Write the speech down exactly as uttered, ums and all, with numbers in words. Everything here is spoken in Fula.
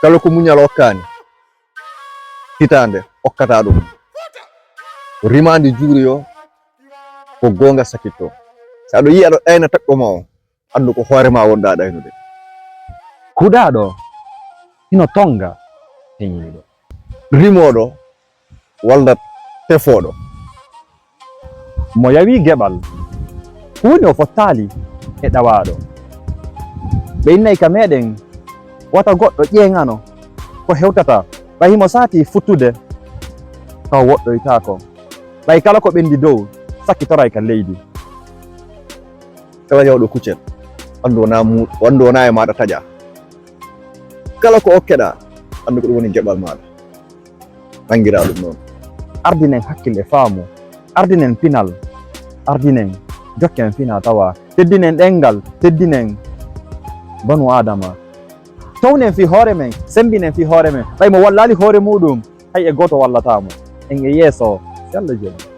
Kala ko muñal okkaani, hitaande okkata ɗum. Rimaandi juuri yo ko goonga sakitto. So aɗo yiya aɗo ɗayna taƴɗo ma o, anndu ko hoore ma wonɗa ɗaynude. Huɗaaɗo hino tonnga heñiiɗo. Rimooɗo walla tefooɗo. Mo yawi geɓal, huunde o fottaali e ɗawaaɗo. Ɓe innay ka meɗen wata goɗɗo ƴeeŋano ko hewtata, ɓay himo saati futtude, taw woɗɗoytaako. Ɓay kala ko ɓenndi dow sakkitoray ka leydi. Kala yawɗo kuccel, anndu wona mu- anndu wona e maaɗa taƴa. Kala ko okkeɗa, anndu ko ɗum woni geɓal maaɗa. Nanngira ɗum noon. Ardinen hakkille e faamu, ardinen pinal, ardinen jokken fina tawa, teddinen ɗemngal, teddinen banu Aadama. Townen fii hoore men, semmbinen fii hoore men, ɓay mo wallaali hoore muuɗum, hay e gooto wallataa mo. En e yeeso, si Alla jaɓii.